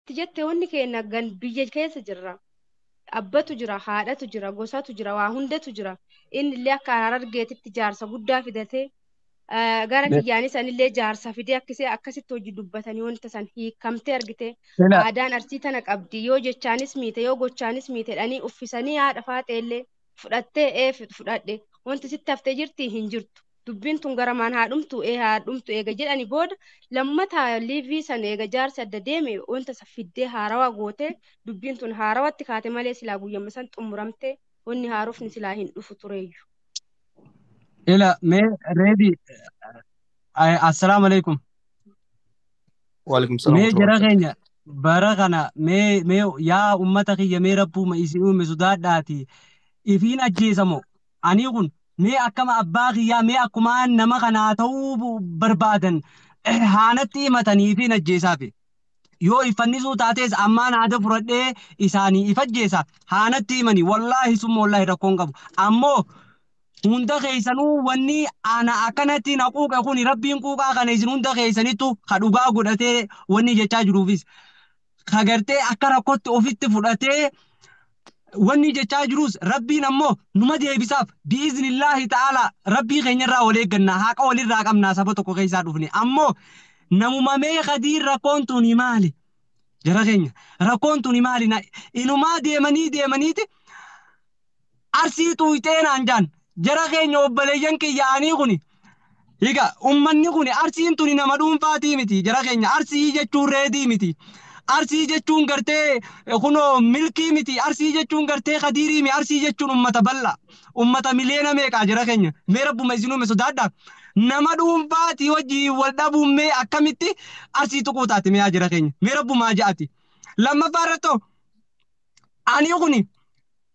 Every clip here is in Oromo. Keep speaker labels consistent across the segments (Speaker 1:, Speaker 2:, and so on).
Speaker 1: Ati jette wanni keenya gan biyya keessa jirra. Abbatu jira, haadhatu jira, gosatu jira, waa hundatu jira. Inni illee akka Harargeetitti jaarsa guddaa fidatee gara kiyyaanis anillee jaarsa fidee akkasii akkasitti hojii dubbatanii wanta san hiikamtee argite.
Speaker 2: Ila
Speaker 1: Aadaan Arsii tana qabdi, yoo jechaanis miite yoo gochaanis miite jedhanii uffisanii haadha faaxeellee fudhattee ee fudhadhe, wanti sitti haftee jirti hin jirtu. Dubbiin tun garamaan haa dhumtu ee haa dhumtu eega jedhani booda lammataa liivii san eega jaarsi adda deeme wanta san fiddee haarawaa gootee dubbiin tun haarawatti kaate malee silaa guyyama san xumuramte wanni haarofni silaa hin dhufu tureeyyu.
Speaker 2: Ila mee reedi, assalaamu alaikum.
Speaker 3: Waalaikum salaam
Speaker 2: Mee
Speaker 3: wa
Speaker 2: jara
Speaker 3: rahmatullahi.
Speaker 2: Keenya bara kana mee mee yaa ummata kiyya, mee rabbuuma isin uume sodaadhaati. Ifiin ajjeesamo ani kun mee akkama abbaa kiyyaa mee akkumaan nama kanaa ta'uu barbaadan haanatti himatanii ifiin ajjeesaafi. Yoo iffannisuu taates ammaan haada fudhadhee isaanii if ajjeesa haanatti himanii, wallaahi summa wallaahi rakkoon qabu. Ammoo hunda keessanuu wanni ana akkanatti na quuqe kun rabbiin quuqaa kana isin hunda keessanittu ka dhugaa godhatee wanni jechaa jiruufis ka gartee akka rakkootti ofitti fudhatee wanni jechaa jirus rabbiin ammoo numa deebisaaf bi'iznillaahi ta'ala. Rabbii keenyarraa wal eeggannaa, haqa walirraa qabnaa, saba tokko keessaa dhufne. Ammoo namuma mee kadiin rakkoon tuni maali? Jara keenya, rakkoon tuni maali? Inumaa deemanii deemaniiti Arsii xuuxee naan jaan. Jara keenya, obboleeyyan kiyyaanii kuni. Egaa ummanni kuni Arsiin tuni nama dhuunfaatii miti jara keenya. Arsii jechuun Reedii miti. Arsii jechuun gartee kunoo Milkii miti. Arsii jechuun gartee Kadiirii miti. Arsii jechuun ummata bal'aa. Ummata miliyoona meeqaa jara keenya. Mee rabbuma isin uume sodaadhaa. Nama dhuunfaatii wajjin wal dhabuun mee akkamitti Arsii tuquu taate mee yaa jara keenya. Mee rabbumaa ja'ati. Lammaffaa irrattoo ani kuni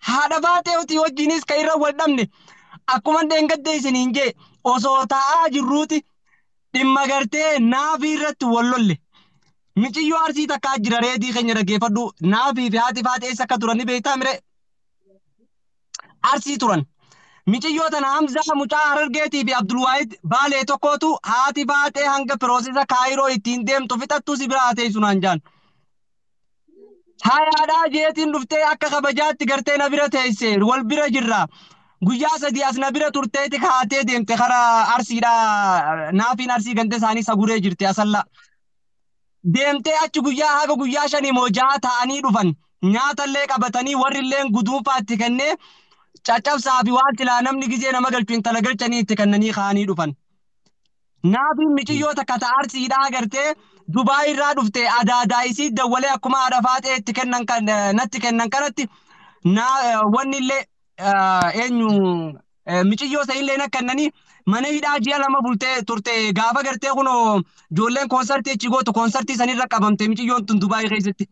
Speaker 2: haadha faaxeetii wajjinis kan irra wal dhabne akkuma dheengadde isiniin jee osoo taa'aa jirruuti dhimma gartee Naafii irratti wal lolle. Miciyyoo Arsii takkaa jira, Reedii keenya dhaggeeffadhu. Naafii fi haati faaxee eessa akka turan ni beektaa mire? Arsii turan. Miciyyoo tana Hamzaa mucaa Harargeetii fi Abdulwaahid Baalee tokkootu haati faaxee hanga process Kaayiroo ittiin deemtu fixattuu si biraa teessu naan jaan. Hayaadhaa jeetiin dhuftee akka kabajaatti gartee na bira teesse, wal bira jirra. Guyyaa 3 as na bira turteeti kaatee deemte karaa Arsiidhaa, Naafiin Arsii ganda isaanii Saguree jirti Asallaa. Deemtee achi guyyaa haga guyyaa 5 moo 6 ta'anii dhufan. Nyaatallee qabatanii warri illee guduunfaa itti kennee caccabsaa fi waan silaa namni gizee nama galchu intala galchanii itti kennanii kaanii dhufan. Naafiin miciyyoo takka ta Arsiidhaa gartee Dubaay irraa dhufte adaadaa isii dawwalee akkuma haadha faaxee itti kennan kan natti kennan kanatti na wanni illee eenyu miciyyoo isa illee na kennanii mana hidhaa ji'a 2 bultee turte. Gaafa gartee kunoo ijoolleen koonsartii achi gootu koonsartii sanirra qabamte. Miciyyoon tun Dubaay keessatti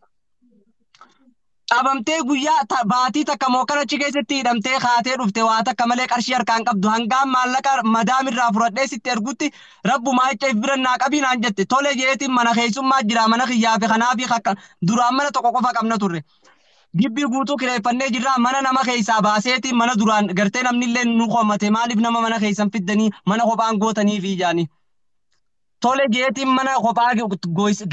Speaker 2: qabamtee guyyaa baatii takka mookan achi keessatti hidhamtee kaatee dhufte. Waa takka malee qarshii harkaan qabdu. Hangaan maallaqa madaamirraa fudhadhee sitti ergutti rabbumaa jecha if bira naa qabii naan jette. Tole jeetiin mana keessummaa jira, mana kiyyaa fi kanaa fi akka duraan mana tokko qofa qabna turre. Gibbii guutuu kireeffannee jirra, mana nama keessaa baaseetiin mana duraan gartee namni illee nu komate, maaliif nama mana keessan fiddanii mana kophaan gootanii fi jaanii. Tole jeetiin mana kophaa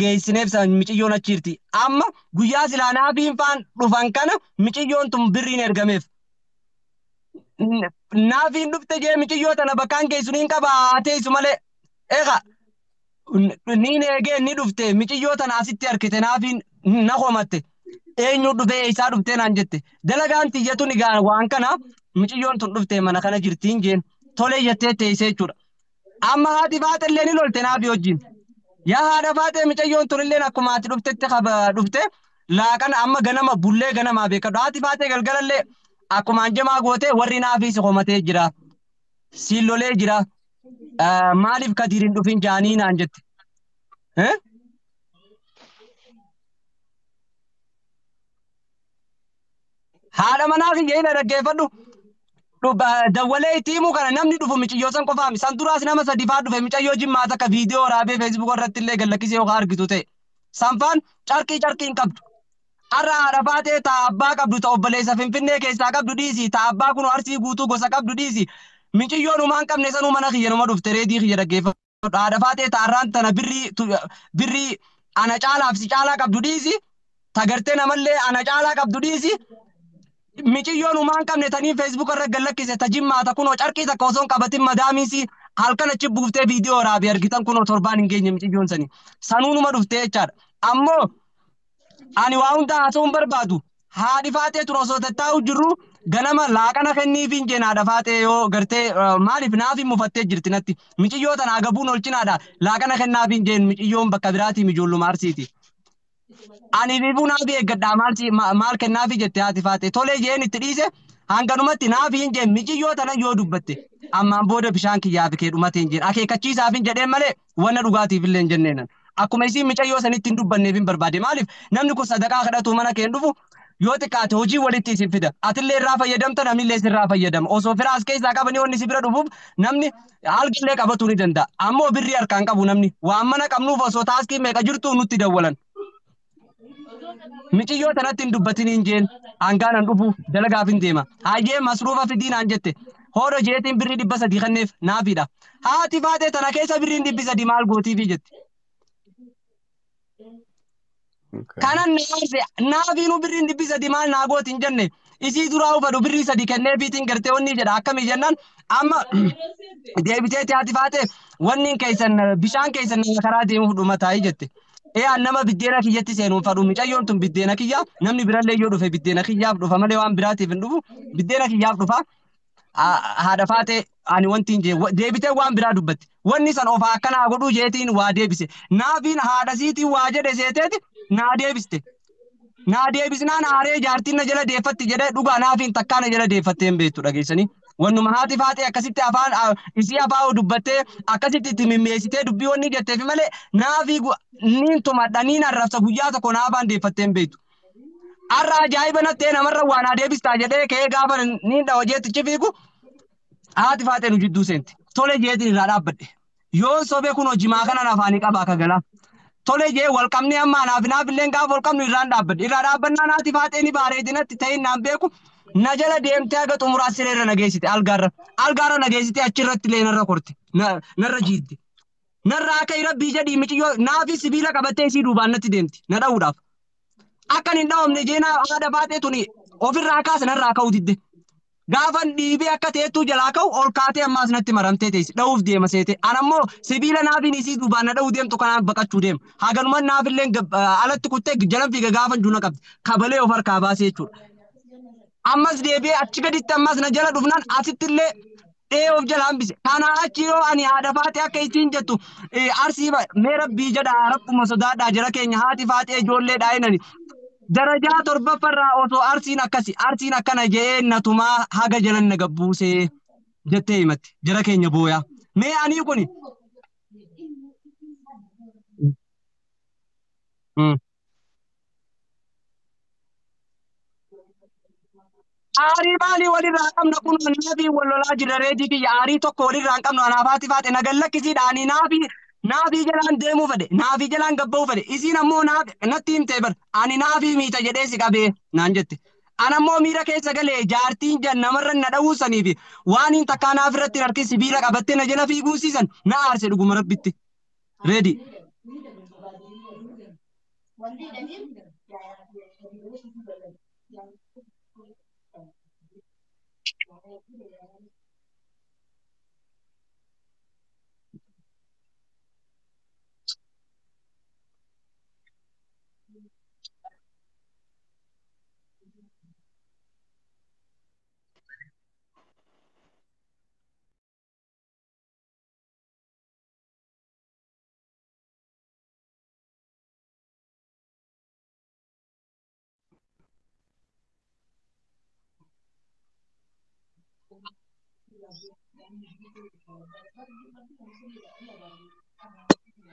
Speaker 2: geessineef san miciyyoon achi jirti. Amma guyyaa silaa Naafiin faan dhufan kana miciyyoon tun birriin ergameef. Naafiin dhufte jee miciyyoo tana bakkaan geessu niin qaba haa teessu malee. Egaa niin eegee ni dhufte, miciyyoo tana asitti harkite, Naafiin na komatte. Eenyu dhufee eessaa dhuftee naan jette. Dalagaan tiyyatu ni gaa waan kana miciyyoon tun dhuftee mana kana jirtiin jeen. Tole jettee teessee jechuudha. Amma haati faaxellee ni lolte Naafii wajjin. Yaa haadha faaxee, micayyoon tunilleen akkuma ati dhuftetti qaba dhufte laaqana amma ganama bullee ganamaa beekadhu. Haati faaxee galgalallee akkuma anjamaa gootee warri Naafii si komatee jira. Siin lolee jira. Maaliif Kadiir hin dhufin jaanii naan jette. Eh? Haadha manaa kiyya ila dhaggeeffadhu. Dawwalee itti himuu kana namni dhufu miciyyoo san qofaami. San duraas nama sadi faa dhufe, micayyoo Jimmaa takka viidiyoo waraabee Feesbuuk irratti illee gallakkisee yookaan argitu ta'e. Sanfaan carqii carqii hin qabdu. Har'a haadha faatee ta abbaa qabdu, ta obboleessa Finfinnee keessaa qabdu dhiisi, ta abbaa kun Arsii guutuu gosa qabdu dhiisi. Miciyyoon humaan qabne sanuu mana kiyya numa dhufte, Reedii kiyya dhaggeeffadhu. Haadha faatee ta har'aan tana birrii birrii ana caalaaf si caalaa qabdu dhiisi. Tagartee namallee ana caalaa qabdu dhiisi. Miciyyoon humaan qabne tanii feesbuuk irra gallakkise tajimmaata kunoo carqii takka osoo hin qabatin madaamiisi halkan achi buuftee viidiyoo waraabe argitan kunoo torbaan hin geenye miciyyoon sanii. Sanuunuma dhuftee jechaadha. Ammoo ani waa hunda haasa'uu hin barbaadu. Haadhi faatee tun osoo tattaa'u jirru ganama laaqana kenniif hin jeen haadha faatee yoo gartee maaliif naaf hin mufattee jirti natti. Miciyyoo tana agabuun olchinaadha. Laaqana kennaaf hin jeen miciyyoon bakka biraatii ijoolluma arsiiti. Ani bifuu naafi eeggadhaa maal kennaafi jette haati faate tolee jeen itti dhiise hanganumatti naafi hin jeen miciyyoo tana yoo dubbatte ammaan booda bishaan kiyyaa fi kee dhumate hin jeen akeekkachiisaaf hin jedheen malee wanna dhugaatiif illee hin jenneenan. Akkuma isiin micayyoo sanitti hin dubbanneef hin barbaade maaliif namni kun sadaqaa kadhatu mana kee hin dhufu yoo xiqqaate hojii walitti isin fida atillee irraa fayyadamta namnillee sirraa fayyadama osoo firaas keessaa qabanii wanni si bira dhufuuf namni algillee qabatuu ni danda'a ammoo birrii harkaan qabu namni waan mana qabnuuf osoo taaskii meeqa jirtu nutti dawwalan. Miciyyoo tanatti hin dubbatin hin jeen hangaanan dhufu dalagaaf hin deema. Hayyee masruufa fidii naan jette. Hoodha jeetiin birrii 300 kenneef naafiidha. Haati faatee tana keessa birriin 300 maal gootiifi jette. Kanan naarse naafiinuu birriin 300 maal naa gooti hin jenne. Isii duraa uffadhu birrii 3 kenneefiitiin gartee wanni jedha akkamii jennaan amma deebiteeti haati faatee wanni keessan bishaan keessan nama karaa deemuuf dhumataayii jette. Ee nama biddeena kiyyatti seenuun fadhu micayyoon tun biddeena kiyya namni birallee yoo dhufe biddeena kiyyaaf dhufa malee waan biraatiif hin dhufu biddeena kiyyaaf dhufa. Haadha faatee ani wanti hin jee deebitee waan biraa dubbatti. Wanni san ofaa akkanaa godhuu jeetiin waa deebise. Naafiin haadha siitiin waa jedhe seeteeti naa deebiste. Naa deebisnaan haaree jaartiin na jala deeffatti jedhee dhugaa naafiin takkaa na jala deeffattee hin beektu dhageessanii. Wannuma haati faatee akkasitti afaan isii afaan dubbattee akkasitti itti mimmeessitee dubbii wanni jetteef malee naafii niin tumadha niin arrabsa guyyaa tokko naafaan deeffattee hin beektu. Har'a ajaa'iba nattee namarra waan adeebistaa jedhee ka'ee gaafa niin dhawa jeettichi fiigu haati faatee nu jidduu seenti. Tole jeetiin irraa dhaabbadhe. Yoon sobee kun hojimaa kanan afaanii qabaa akka galaa. Tole jee wal qabnee amma anaaf naaf illee gaafa wal qabnu irraan dhaabbadhe. Irraa dhaabbannaan haati faatee ni baareedinatti ta'in naan beeku. Na jala deemtee haga xumuraa sireerra na geessite algaarra. Algaarra na geessite achirratti illee narra korte. Narra jiidde. Narra akka rabbii jedhii miciyyoo naafi sibiila qabattee isii duubaan natti deemti. Na dha'uudhaaf. Akkan hin dhawamne jeenaa haadha faatee tuni ofirraa kaasa narraa ka'uu didde. Gaafan dhiibee akka teettuu jalaa ka'u ol kaatee ammaas natti maramtee teessi. Dha'uuf deema seete. Anammoo sibiila naafiin isii duubaan na dha'uu deemtu kanaan baqachuu deema. Haganumaan naafillee alatti kuttee jalan fiiga gaafan juna qabdi. Kabalee of harkaa baasee jechuudha. Ammas deebi'ee achi gaditti ammas na jala dhufnaan asitti illee dhee of jala hambise. Kanaa achi yoo ani haadha faatee akka isiin jettu arsii mee rabbii jedhaa rabbuma sodaadhaa jara keenya haati faatee ijoollee dhaa'inani. Darajaa torbaffarraa osoo arsiin akkasi arsiin akkana jedhee natumaa haga jalan na gabbuusee jettee himatti jara keenya booyaa. Mee anii kuni. Aarii maalii walirraa qabna kun naafii wal lolaa jirra reedii kiyya aarii tokko walirraa hin qabnu anaaf haati faate na gallakkisiidha ani naafii jalaan deemuu fedhe naafii jalaan gabba'uu fedhe isiin ammoo natti himtee bar ani naafii miita jedhee si qabee naan jette. An ammoo miira keessa galee jaartiin jan namarra na dha'uu sanii fi waan hin takkaa naaf irratti hin harkin sibiila qabattee na jala fiiguusiisan na aarse dhuguma rabbitti. Reedii.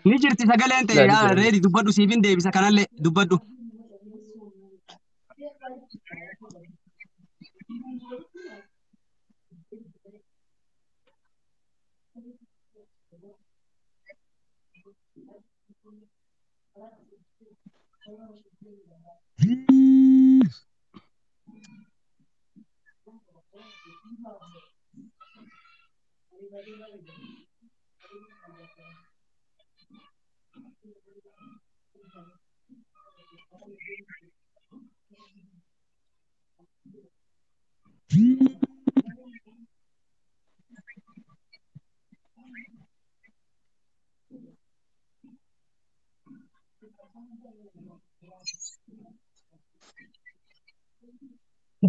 Speaker 2: Ni jirti sagaleen ta'e yaa reedi dubbadhu siifin deebisa kanallee dubbadhu.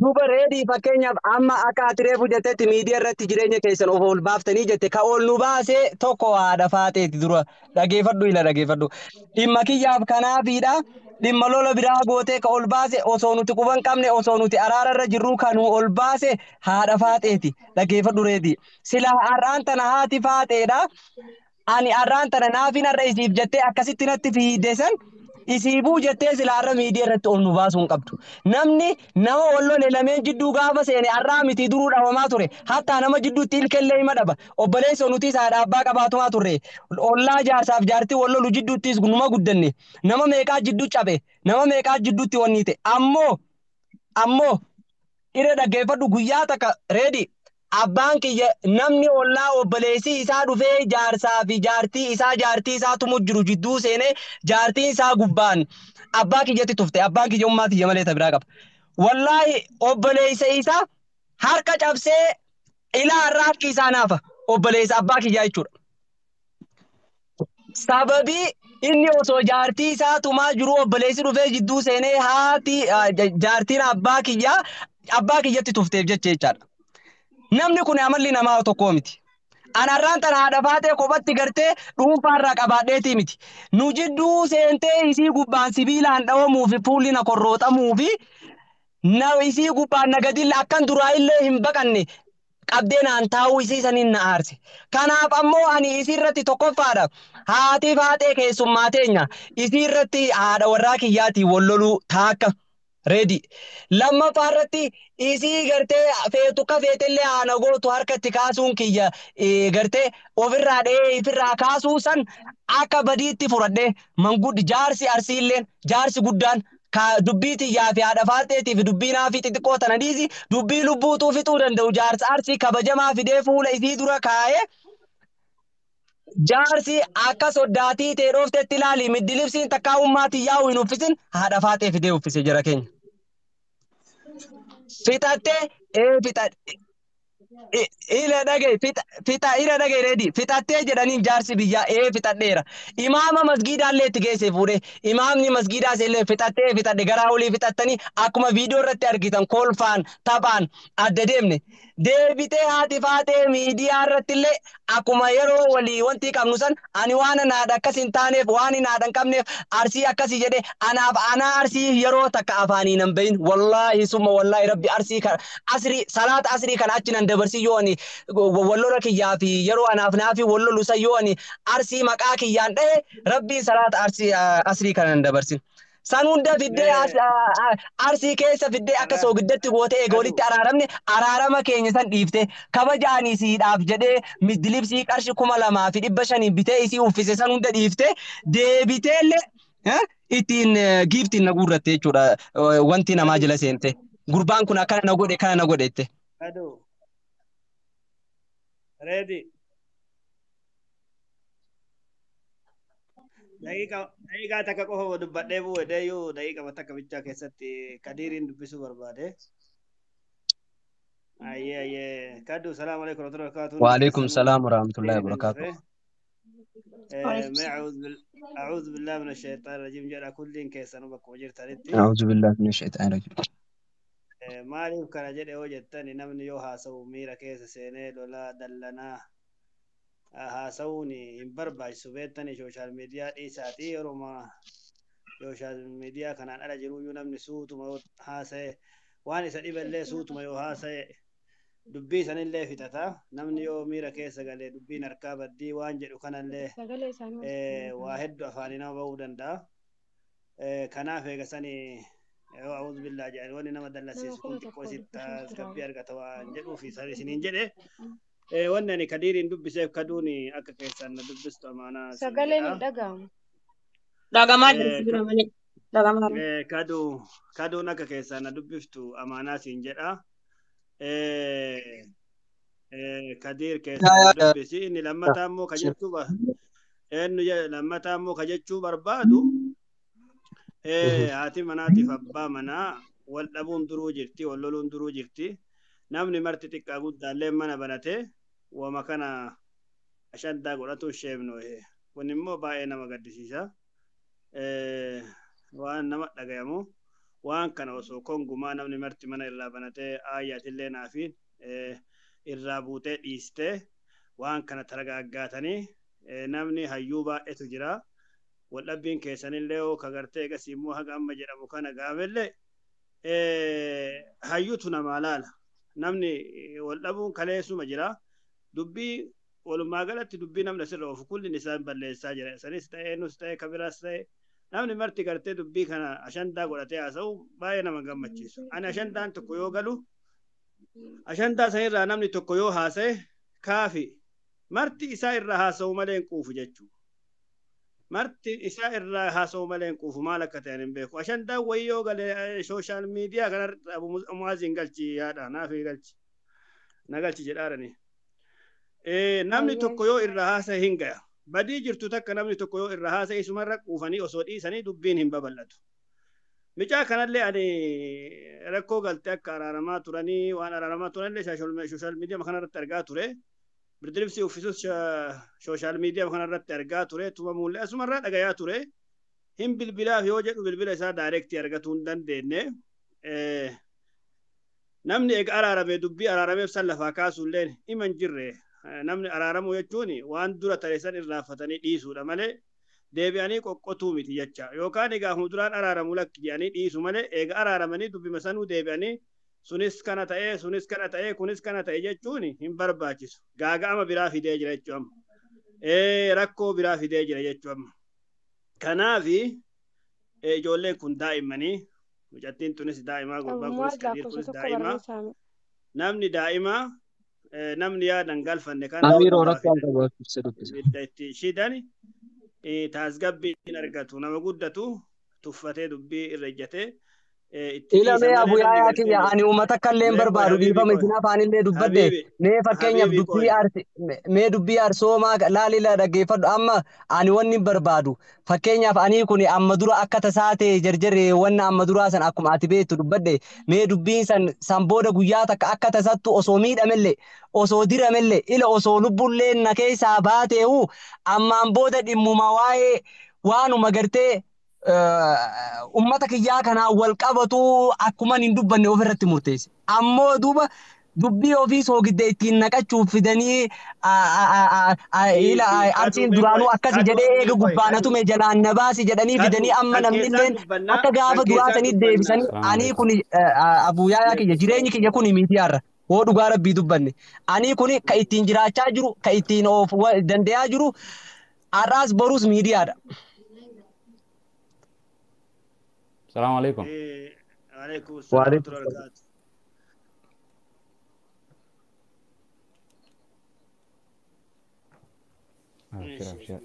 Speaker 2: Duuba reedii fakkeenyaaf amma akka ati reefu jettetti miidiyaa irratti jireenya keessan of ol baaftanii jette ka ol nu baasee tokko haadha faateeti dura dhageeffadhu ila dhageeffadhu. Dhimma kiyyaaf kanaafiidha. Dhimma lola biraa gootee ka ol baase osoo nuti quban qabne osoo nuti araara irra jirruu kan nu ol baase haadha faateeti dhageeffadhu reedii. Silaa har'aan tana haati faateedha. Ani har'aan tana naafin har'a isiif jettee akkasitti natti fiide san isiifuu jettee silaa har'a miidiyaa irratti ol nu baasuu hin qabdu. Namni nama wal lole lameen jidduu gaafa seene har'aa miti duruu dhabamaa ture. Hattaa nama jidduutti ilkellee hima dhaba. Obboleessa nuti isaa abbaa qabaatumaa turre. Ollaa jaarsaaf jaartii wal lolu jidduuttis numa guddanne. Nama meeqaa jidduu cabe. Nama meeqaa jidduutti wanni ta'e. Ammoo irra dhaggeeffadhu guyyaa takka reedi. Abbaan kiyya namni ollaa obboleessi isaa dhufee jaarsaa fi jaartii isaa tumu jiru jidduu seenee jaartiin isaa gubbaan abbaa kiyyatti tufte abbaan kiyya ummaa tiyya malee biraa qaba. Wallaahi obboleessa isaa harka cabsee ilaa irraa harki isaa naafa obboleessa abbaa kiyyaa jechuudha. Sababii inni osoo jaartii isaa tumaa jiru obboleessi dhufee jidduu seenee haati jaartiin abbaa kiyyaa abbaa kiyyatti tufteef jecha jechaadha. Namni kun amalli namaa tokko miti. Ani har'aan tana haadha faatee kophatti gartee dhuunfaarraa qabaadheetii miti. Nu jidduu seentee isii gubbaan sibiilaan dhawamuu fi fuulli na korrooxamuu fi na isii gubbaan na gadilla akkan duraa illee hin baqanne qabdee naan taa'uu isii saniin na aarse. Kanaaf ammoo ani isii irratti tokkoffaadha. Haati faatee keessummaa teenya isii irratti haadha warraa kiyyaatiin wal loluu taakka. Reedi. Lammaffaa irratti isii gartee feetu ka feetellee haana gootu harkatti kaasuun kiyya gartee ofirraa dha'ee ifirraa kaasuu san akka badiitti fudhadhee manguddi jaarsi arsiilleen jaarsi guddaan ka dubbii tiyyaa fi haadha faaxeetii fi dubbii naafii xixiqqoo tana dhiisi dubbii lubbuutuu fixuu danda'u jaarsa arsii kabajamaa fidee fuula isii dura kaa'ee jaarsi akka soddaatii ta'e dhooftetti ilaali middilibsiin takkaa ummaa tiyyaa hin uffisin haadha faaxee fidee uffise jara keenya. Fixattee ila dhagaye fixa ila dhagaye reedi fixattee jedhaniin jaarsi biyyaa fixadheera. Imaama masgiidaallee itti geesse fuudhee imaamni masgiidaas illee fixattee fixadhe garaa olii fixattanii akkuma viidiyoo irratti argitan kolfaan taphaan adda deemne. Deebitee haati faatee miidiyaa irratti illee akkuma yeroo walii wanti qabnu san ani waan naadha akkas hin taaneef waan naadha hin qabneef arsii akkasii jedhee anaaf anaa arsii yeroo takka afaanii nan bahin wallaahi summa wallaahi rabbi arsii kana asrii salaata asrii kana achi nan dabarsi yoo ani wallola kiyyaa fi yeroo anaaf naafi wallolu san yoo ani arsii maqaa kiyyaan dhahe rabbiin salaata arsii asrii kana nan dabarsin. San hunda fiddee arsii keessa fiddee akka soogiddatti gootee eega walitti araaramne araarama keenya san dhiifte kabaja ani siidhaaf jedhee middilibsii qarshii 2500 bitee isii uffise san hunda dhiifte deebiteellee ittiin giiftiin na guurratte jechuudha wanti namaa jala seente. Gurbaan kun akkana na godhe kana na godhe jette.
Speaker 4: Ready. Daqiiqaa takka qofa dubbadhee bu'e deeyyuu daqiiqaa takka bichaa keessatti Kadiiriin dubbisuu barbaade. Ayyee ayyee Kaduu salaamu alaikum warahmatullahi wabarakatuh.
Speaker 2: Waalaikum salaam warahmatullahi wabarakatuh.
Speaker 4: أعوذ بالله من الشيطان الرجيم jedha kulliin keessanuu bakkuma jirtanitti.
Speaker 2: أعوذ بالله من الشيطان الرجيم.
Speaker 4: Maaliif kana jedhe yoo jettani namni yoo haasa'u miira keessa seenee lolaa dallanaa haasa'uun hin barbaachisu beektani sooshaal miidiyaa dhiisaatii yeruma sooshaal miidiyaa kanaan ala jiruyyuu namni suutuma yoo haasa'e waan isa dhibellee suutuma yoo haasa'e dubbii sanillee fixata namni yoo miira keessa galee dubbiin harkaa baddii waan jedhu kanallee waa hedduu afaanii nama ba'uu danda'a. Kanaaf eegasanii yoo a'uudhu billaa jedhan wanni nama dallasiisu kun xiqqoo isitti tasgabbii argata waan jedhuuf isiniin jedhe. Wanni ani Kadiiriin dubbiseef kaduun akka keessaan na dubbistu amaanaa.
Speaker 1: Sagaleen hin dhaga'amu.
Speaker 5: Dhagamaa jira malee. Dhagamaa.
Speaker 4: Kaduun akka keessaan na dubbiftu amaanaa siin jedha. Kadiir keessaan na dubbisi. Inni lammataa immoo ka jechuu eenyu lammataa immoo ka jechuu barbaadu. Haati manaatiif abbaa manaa wal dhabuun duruu jirti, wal loluun duruu jirti. Namni marti xiqqaa guddaallee mana banatee wama kana ashandaa godhatu sheemno. Kun immoo baay'ee nama gaddisiisa. Waan nama dhagayamu waan kana osoo kongumaa namni marti mana irraa banatee aayyaatillee naafiin irraa buutee dhiistee waan kana taragaaggaatanii namni hayyuu baay'eetu jira. Waldhabbiin keessanillee yoo kagartee egas immoo haga amma jedhamu kana gaafellee hayyuutu namaa laala. Namni waldhabuun kaleessuma jira. Dubbii walumaa galatti dubbii namni asirra oofu kulli isaan balleessaa jira. Sanis ta'ee nus ta'ee kabiraas ta'ee namni marti gartee dubbii kana ashandaa godhatee haasa'u baay'ee nama gammachiisu. Ani ashandaan tokko yoo galu ashandaa sanirraa namni tokko yoo haasa'e kaafi marti isaa irraa haasa'u malee hin quufu jechuudha. Marti isaa irraa haasa'u malee hin quufu maal akka ta'an hin beeku. Ashandaan wayii yoo galee sooshaal miidiyaa kanarra Mu'aaziin galchi yaadha naaf galchi na galchi jedhaarani. Namni tokko yoo irraa haasa'e hin gaya. Badii jirtu takka namni tokko yoo irraa haasa'e isumarra quufanii osoo dhiisanii dubbiin hin babal'atu. Micaa kanallee ani rakkoo galtee akka araaramaa turanii waan araaramaa turanillee sooshaal miidiyaa kanarratti argaa ture. Birdiribsi uffisus sooshaal miidiyaa kanarratti argaa ture. Tumamuullee asumarraa dhagayaa ture. Hin bilbilaaf yoo jedhu bilbila isaa daayirektii argatuu hin dandeenye. Namni eega araaramee dubbii araarameef san lafaa kaasuullee hima hin jirre. Namni araaramuu jechuun waan dura tare san irraanfatanii dhiisuudha malee deebi'anii qoqqotuu miti jecha. Yookaan egaa duraan araaramuu lakki jedhanii dhiisu malee eega araaramanii dubbima sanuu deebi'anii sunis kana ta'ee sunis kana ta'ee kunis kana ta'e jechuun hin barbaachisu. Gaaga'ama biraa fidee jira jechuu amma. Rakkoo biraa fidee jira jechuu amma. Kanaafi ijoolleen kun daa'immanii mucattiin tunis daa'imaa gurbaan kunis
Speaker 1: Ammoo
Speaker 4: kabiir
Speaker 1: lakkoofsa
Speaker 4: kunis
Speaker 1: tokko
Speaker 4: daa'imaa
Speaker 1: barreessaa.
Speaker 4: namni daa'imaa namni yaadan galfanne kana
Speaker 3: Amiiroo
Speaker 4: duraa
Speaker 3: rakkoon
Speaker 4: fidan
Speaker 3: qabu ibsa dubbisa.
Speaker 4: ibidda itti shidan taasgabbii hin argatu nama guddatu tuffatee dubbii irra ejjatee itti
Speaker 2: Ila
Speaker 4: dhiisa
Speaker 2: mee
Speaker 4: malee
Speaker 2: abu
Speaker 4: namni
Speaker 2: yaayaa
Speaker 4: gartee
Speaker 2: kiyya ani uummata akka illee hin
Speaker 4: mee qoy
Speaker 2: barbaadu
Speaker 4: habiibii
Speaker 2: dhiifama
Speaker 4: qoy
Speaker 2: isin afaanillee dubbadhe
Speaker 4: habiibi
Speaker 2: mee fakkeenyaaf
Speaker 4: habiibii
Speaker 2: dubbii
Speaker 4: qoy
Speaker 2: arsi mee dubbii arsoomaa laalila dhaggeeffadhu amma ani wanni hin barbaadu fakkeenyaaf ani kun amma dura akka tasaa ta'e jarjarre wanna amma duraa san akkuma ati beektu dubbadhe mee dubbiin san san booda guyyaa takka akka tasattu osoo miidhamellee osoo diramellee ila osoo lubbullee na keessaa baateehu ammaan booda dhimmuma waa'ee waanuma gartee ummata kiyyaa kanaan wal qabatu akkuman hin dubbanne ofirratti murteesse. Ammoo duuba dubbii ofii soogidda ittiin naqachuuf fidanii ila
Speaker 4: dhiisi kadhu
Speaker 2: arsiin
Speaker 4: mee qoy
Speaker 2: duraanuu akkasi
Speaker 4: kadhu
Speaker 2: jedhee
Speaker 4: mee
Speaker 2: eega
Speaker 4: qoy
Speaker 2: gubbaana
Speaker 4: kadhu
Speaker 2: tume jalaan na baasi jedhanii
Speaker 4: kadhu
Speaker 2: fidanii amma
Speaker 4: kan
Speaker 2: namni
Speaker 4: keessaan
Speaker 2: illeen
Speaker 4: dubbannaa
Speaker 2: akka gaafa
Speaker 4: kan
Speaker 2: duraa
Speaker 4: keessaan
Speaker 2: sanii
Speaker 4: dubbannaa
Speaker 2: deebisanii
Speaker 6: Assalamu
Speaker 2: ani
Speaker 6: alaikum.
Speaker 2: kun abuuyaayaa kiyya
Speaker 4: Alaikum
Speaker 2: jireenyi
Speaker 4: salaam.
Speaker 2: kiyya kun miidiyaarra. Hoo dhugaa rabbii dubbanne. Ani kun ka ittiin jiraachaa jiru ka ittiin of dandeeyaa jiru har'aas borus miidiyaadha.
Speaker 6: Assalamu alaikum.
Speaker 4: Alaikum salaam
Speaker 2: Waalaikum
Speaker 4: wa
Speaker 2: salaam.
Speaker 4: rahmatullahi.
Speaker 6: Abshir,
Speaker 4: Ishi.
Speaker 6: abshir.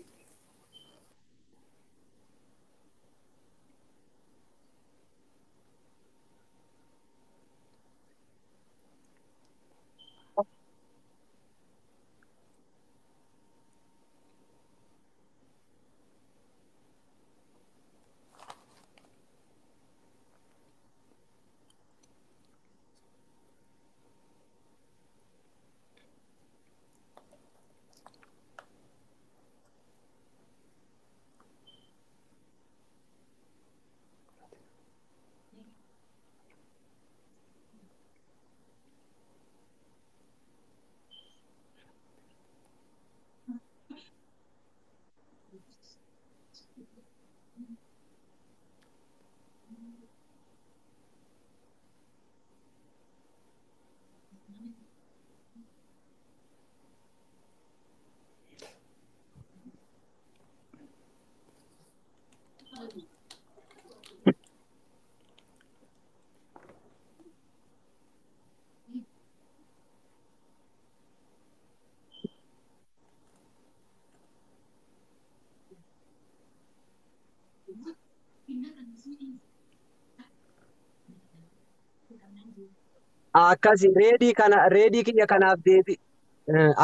Speaker 2: Akkasi reedii kana reedii kiyya kanaaf deebi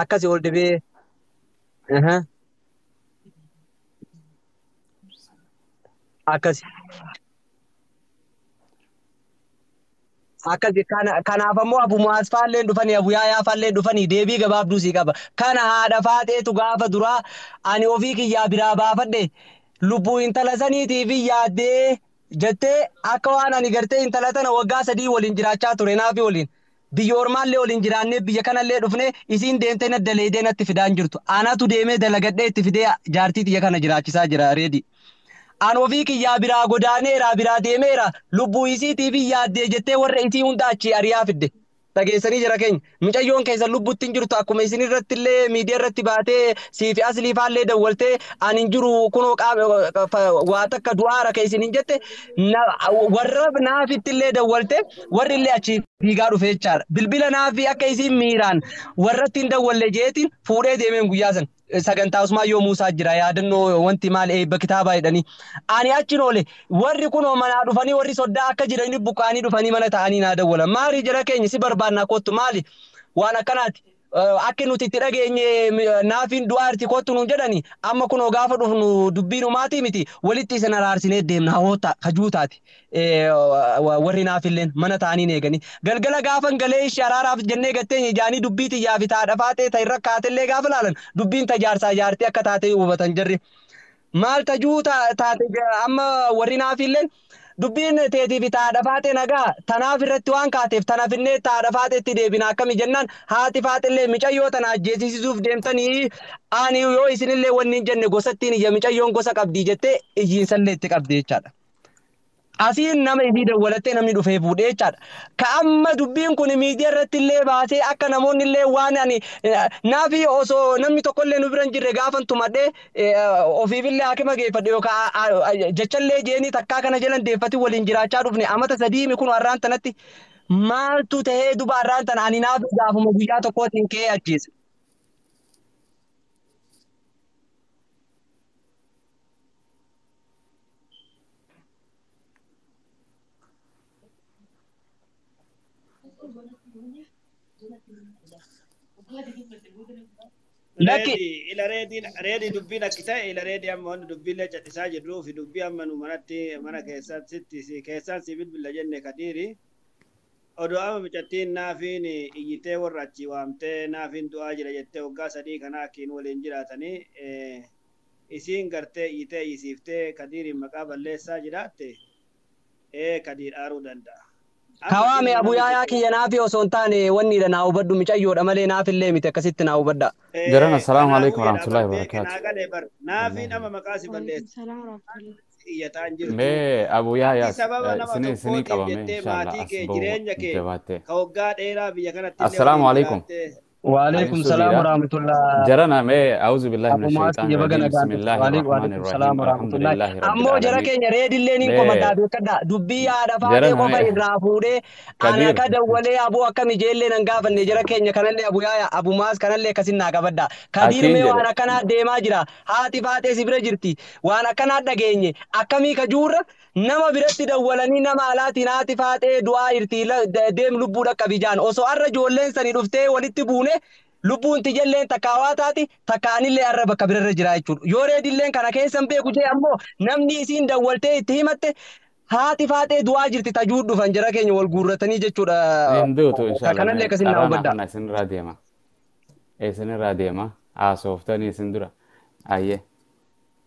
Speaker 2: akkasi ol dibee akkasi. Akkas kanaaf ammoo Abu Mu'aaz faallee dhufanii Abu Yaayaa faallee dhufanii deebii gabaabduu sii qaba. Kana haadha faaxeetu gaafa duraa ani ofii kiyyaa biraa baafadhe lubbuu intala saniitiif yaaddee jettee akka waan ani gartee intala tana waggaa 3 waliin jiraachaa ture naafi waliin. Biyya ormaallee waliin jiraannee biyya kanallee dhufnee isiin deemtee na daleedee natti fidaan jirtu. Anatu deemee dalagadhee itti fidee jaartii tiyya kana jiraachisaa jira reedi. An ofii kiyyaa biraa godaaneera biraa deemeera lubbuu isiitiif yaaddee jettee warra isii hunda achi ari'aa fidde. Dhageessanii jira keenya. Mucayyoon keessan lubbutti hin jirtu akkuma isin irratti illee miidiyaa irratti baatee siifi aslii faallee dawwaltee ani hin jiru kunoo qaama waa takka du'aara ka isin hin jette warra naafitti illee dawwalte warri illee achi fiigaa dhufe jechaadha. Bilbila naafii akka isin miiraan warratti hin dawwalle jeetiin fuudhee deemeen guyyaa san. Sagantaa Usmaayyoo Muusaa jira yaadannoo wanti maal eebba kitaabaa jedhanii. Ani achiin oole warri kunoo manaa dhufanii warri soddaa akka jiranii buqqaanii dhufanii mana taa'anii naa dawwalan. Maali jara keenya si barbaannaa kottu maali waan akkanaati. Akka nuti itti dhageenye naafiin du'aarti kottu nuun jedhani amma kunoo gaafa dhufnu dubbiin dhumaatii miti walitti isin araarsinee deemna hoota kajuu taate warri naafilleen mana taa'anii eeganii galgala gaafan galee ishee araaraaf jennee gatteenye ijaanii dubbii xiyyaa fi taadha faatee ta'e irra kaatellee gaafa laalan dubbiin tajaarsaa jaartii akka taate hubatan jarri maal tajuu taate amma warri naafilleen dubbiin teetii fi taadha faatee nagaa tanaaf irratti waan kaateef tanaaf innee taadha faateetti deebina akkami jennaan haati faateellee micayyoo tana ajjeesisuuf deemtanii ani yoo isinillee wanni hin jenne gosattiin iyya micayyoon gosa qabdii jettee iyyiinsallee itti qabdi jechaadha. Asiin nama isii dawwalattee namni dhufee fuudhee jechaadha. Ka amma dubbiin kun miidiyaa irratti illee baasee akka namoonni illee waan ani naafi osoo namni tokko illee nu bira hin jirre gaafan tumadhee ofiif illee haakima geeffadhe yookaan jechallee jeenii takkaa kana jalan deeffatii waliin jiraachaa dhufne amata 3 kun har'aan tanatti maaltu tahee duba har'aan tana ani naafi gaafuma guyyaa tokkootiin ka'ee ajjeese. Lakki
Speaker 4: Reedi ila reediin reedi dubbiin akki ta'e ila reedi amma wanni dubbiillee callisaa jirruu fi dubbii amma nu manatti mana keessatti si keessaan si bilbila jenne kadiiri. Odoo amma micattiin naafiin iyyitee warra achii waamtee naafiin du'aa jira jettee waggaa 3 kana akkiin waliin jiraatanii isiin gartee iyyitee iyyisiiftee kadiiriin maqaa balleessaa jiraatte kadiir aaruu danda'a. Amma
Speaker 2: Kawaame
Speaker 4: ilma
Speaker 2: Abu
Speaker 4: namni
Speaker 2: Yaayaa
Speaker 4: tokko
Speaker 2: kiyya naafi osoo hin taane wannidha naa hubadhu micayyoodha malee naafillee miti akkasitti naa hubadha.
Speaker 6: Jarana assalaamu
Speaker 4: kanaafuu
Speaker 6: alaikum
Speaker 4: jedha
Speaker 6: warahmatullahi
Speaker 4: bar beeke
Speaker 6: wabarakatuh.
Speaker 4: naa galee bar naafiin amma maqaa si
Speaker 1: Waalaikum
Speaker 4: balleessa
Speaker 1: salaam warahmatullahi.
Speaker 4: iyyataan jirtu.
Speaker 6: Mee Abu
Speaker 4: Ati
Speaker 6: Yaayaas
Speaker 4: sababa nama
Speaker 6: isinii
Speaker 4: tokkootiif
Speaker 6: qabame
Speaker 4: jettee
Speaker 6: inshallah
Speaker 4: maatii
Speaker 6: as
Speaker 4: kee
Speaker 6: ba'uu
Speaker 4: jireenya kee
Speaker 6: jabaatte.
Speaker 4: ka waggaa dheeraa biyya kanatti illee
Speaker 6: Assalaamu
Speaker 4: waliin
Speaker 6: alaikum.
Speaker 4: jiraattee
Speaker 2: Waalaikum
Speaker 6: Ani
Speaker 2: salaam
Speaker 6: subiidha.
Speaker 2: warahmatullah.
Speaker 6: Jarana mee auzu billahi
Speaker 2: Abu
Speaker 6: minash
Speaker 2: Mu'aaz
Speaker 6: shaitaan
Speaker 2: kiyya baga
Speaker 6: rajiim.
Speaker 2: nagaan dhufte.
Speaker 6: Bismillahir
Speaker 2: Waalaikum
Speaker 6: rahmanir rahim.
Speaker 2: salaam warahmatullahi.
Speaker 6: Alhamdulillahi rabbil
Speaker 2: Ammoo jara
Speaker 6: alamin.
Speaker 2: keenya reedillee niin
Speaker 6: Mee
Speaker 2: komadhaa beekadha. Dubbii haadha faatee
Speaker 6: jarana
Speaker 2: qofa
Speaker 6: mee
Speaker 2: irraa fuudhee ana
Speaker 6: Kadir
Speaker 2: akka dawwalee abuu akkami jeellee nan gaafanne jara keenya kanallee Abu Yaaya Abu Mu'aaz kanallee akkasin naa qabadha. Kadiir
Speaker 6: akiin
Speaker 2: mee waan
Speaker 6: jedhe
Speaker 2: akkanaa deemaa jira. Haati faatee si bira jirti. Waan akkanaa dhageenye akkamii kajuurra nama biratti dawwalanii nama alaatiin haati faatee du'aa jirti deem lubbuu dhaqqabi jaan osoo har'a ijoolleen sanii dhuftee walitti buune lubbuun tijalleen takka hawaa taati takka anillee har'a bakka birarra jira jechuudha. Yoo reedilleen kana keessan beeku jee ammoo namni isiin dawwaltee itti himatte haati faatee du'aa jirti tajuu dhufan jara keenya wal guurratanii jechuudha.
Speaker 6: hin duutu inshallah
Speaker 2: Kanallee
Speaker 6: mee
Speaker 2: akkasin naa
Speaker 6: carraa
Speaker 2: hubadha.
Speaker 6: kana isinirraa deema. Isinirraa deema. Haasooftanii isin dura. Ayyee.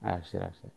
Speaker 6: Abshir abshir.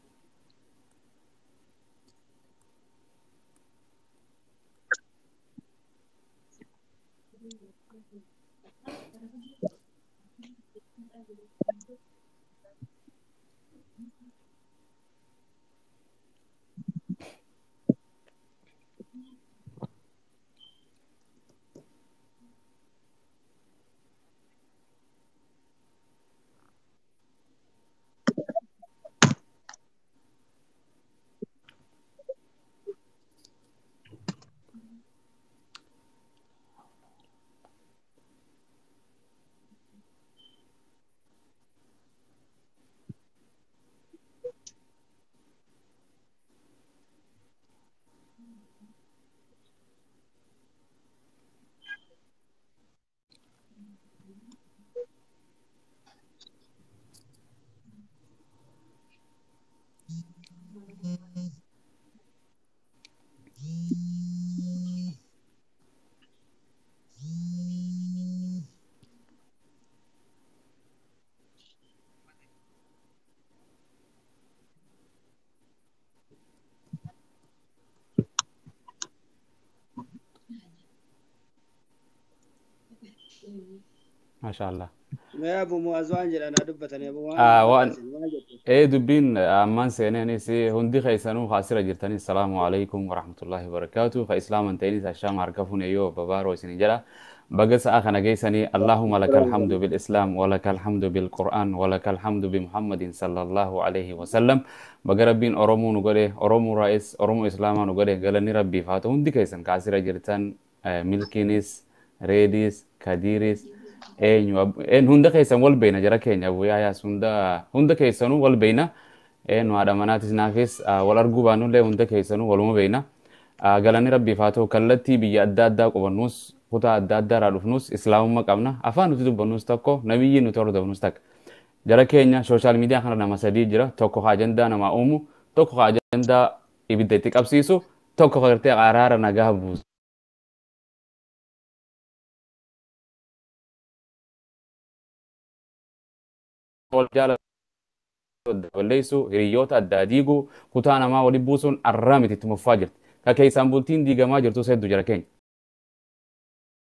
Speaker 6: Maashaallah.
Speaker 4: Mee Abu Mu'aaz waan jedhan haa dubbatanii Abu Mu'aaz
Speaker 6: Waan
Speaker 4: dubbadhaa isin waan jettu.
Speaker 6: ee dubbiin ammaan seeneenis hundi keessanuu haasira jirtanis salaamu alaikum warahmatullahi wabarakaatu ka islaaman ta'inis ashaama harka fuune yoo babaaroo isin jedha baga sa'a kana geessanii allahumma laka alhamdu bil islaam walaka alhamdu bil qur'aan walaka alhamdu bi muhammadin sallallahu alaihi wasallam baga rabbiin oromoo nu godhe oromoo raa'is oromoo islaamaa nu godhe galanni rabbiif haa ta'u hundi keessan kaasira jirtan milkiinis reediis kadiiris eenyu hunda keessan wal beeyna jara keenya abu yaayaas hunda keessanuu wal beeyna eenyu haadha manaatis naafis wal arguu baannullee hunda keessanuu waluma beeyna. Galanni rabbiif haa ta'u kallattii biyya adda addaa qubannuus kutaa adda addaa irraa dhufnus islaamummaa qabna afaan nuti dubbannus tokko nabiyyi nuti hordofnus takka jara keenya sooshaal miidiyaa kana nama sadii jira tokko ka ajandaa namaa uumu tokko ka ajandaa ibidda itti qabsiisu tokko ka gartee araara nagaa buusu. Wal jaalatu balleessu hiriyoota addaa diiguu kutaa namaa waliin buusuun arraa miti itti muffaa jirti. Ka keessaan bultiin diigamaa jirtus hedduu jara keenya.